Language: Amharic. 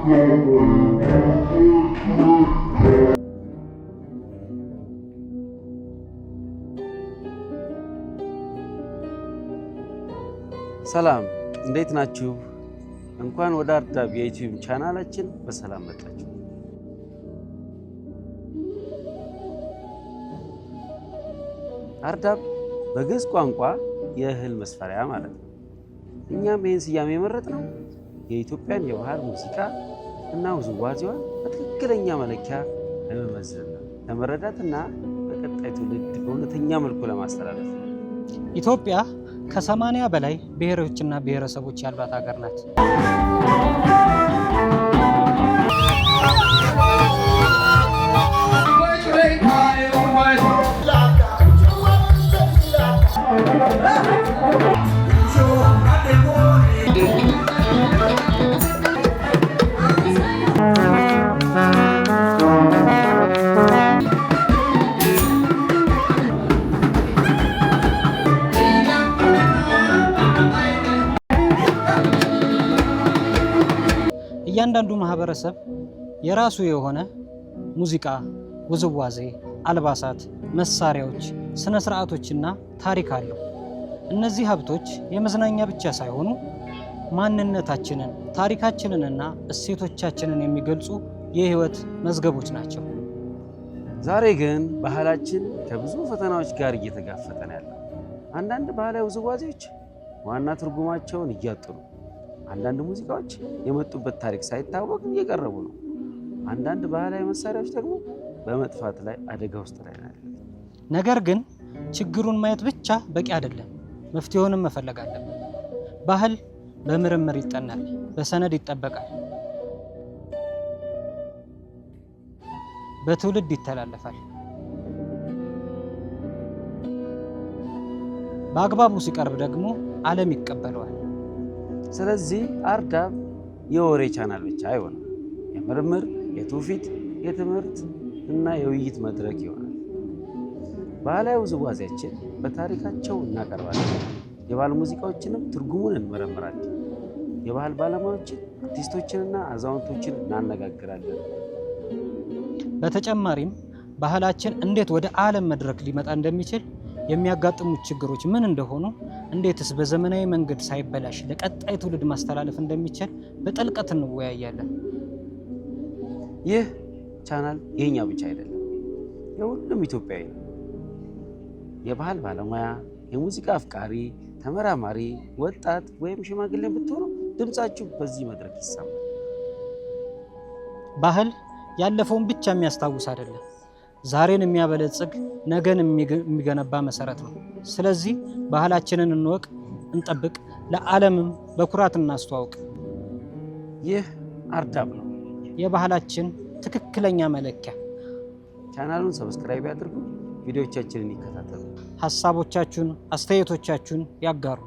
ሰላም፣ እንዴት ናችሁ? እንኳን ወደ አርዳብ የዩቲዩብ ቻናላችን በሰላም መጣችሁ። አርዳብ በግዕዝ ቋንቋ የእህል መስፈሪያ ማለት ነው። እኛም ይህን ስያሜ የመረጥነው የኢትዮጵያን የባህል ሙዚቃ እና ውዝዋዜዋን በትክክለኛ መለኪያ ለመመዘን ነው፣ ለመረዳትና በቀጣይ ትውልድ በእውነተኛ መልኩ ለማስተላለፍ ነው። ኢትዮጵያ ከ80 በላይ ብሔሮችና ብሔረሰቦች ያሏት ሀገር ናት። እያንዳንዱ ማህበረሰብ የራሱ የሆነ ሙዚቃ፣ ውዝዋዜ፣ አልባሳት፣ መሳሪያዎች፣ ስነ ስርዓቶችና ታሪክ አለው። እነዚህ ሀብቶች የመዝናኛ ብቻ ሳይሆኑ ማንነታችንን፣ ታሪካችንንና እሴቶቻችንን የሚገልጹ የህይወት መዝገቦች ናቸው። ዛሬ ግን ባህላችን ከብዙ ፈተናዎች ጋር እየተጋፈጠ ነው ያለው። አንዳንድ ባህላዊ ውዝዋዜዎች ዋና ትርጉማቸውን እያጡ ነው። አንዳንድ ሙዚቃዎች የመጡበት ታሪክ ሳይታወቅ እየቀረቡ ነው። አንዳንድ ባህላዊ መሳሪያዎች ደግሞ በመጥፋት ላይ አደጋ ውስጥ ላይ ናቸው። ነገር ግን ችግሩን ማየት ብቻ በቂ አይደለም፣ መፍትሄውንም መፈለግ አለብን። ባህል በምርምር ይጠናል፣ በሰነድ ይጠበቃል፣ በትውልድ ይተላለፋል። በአግባቡ ሲቀርብ ደግሞ ዓለም ይቀበለዋል። ስለዚህ አርዳብ የወሬ ቻናል ብቻ አይሆንም። የምርምር፣ የትውፊት፣ የትምህርት እና የውይይት መድረክ ይሆናል። ባህላዊ ውዝዋዜያችን በታሪካቸው እናቀርባለን። የባህል ሙዚቃዎችንም ትርጉሙን እንመረምራለን። የባህል ባለሙያዎችን፣ አርቲስቶችንና አዛውንቶችን እናነጋግራለን። በተጨማሪም ባህላችን እንዴት ወደ ዓለም መድረክ ሊመጣ እንደሚችል፣ የሚያጋጥሙት ችግሮች ምን እንደሆኑ፣ እንዴትስ በዘመናዊ መንገድ ሳይበላሽ ለቀጣይ ትውልድ ማስተላለፍ እንደሚቻል በጥልቀት እንወያያለን። ይህ ቻናል የኛ ብቻ አይደለም፣ የሁሉም ኢትዮጵያዊ ነው። የባህል ባለሙያ፣ የሙዚቃ አፍቃሪ፣ ተመራማሪ፣ ወጣት ወይም ሽማግሌ ብትሆኑ ድምፃችሁ በዚህ መድረክ ይሰማል። ባህል ያለፈውን ብቻ የሚያስታውስ አይደለም፣ ዛሬን የሚያበለጽግ ነገን የሚገነባ መሰረት ነው። ስለዚህ ባህላችንን እንወቅ፣ እንጠብቅ፣ ለዓለምም በኩራት እናስተዋውቅ። ይህ አርዳብ ነው። የባህላችን ትክክለኛ መለኪያ። ቻናሉን subscribe ያድርጉ፣ ቪዲዮቻችንን ይከታተሉ። ሀሳቦቻችሁን፣ አስተያየቶቻችሁን ያጋሩ።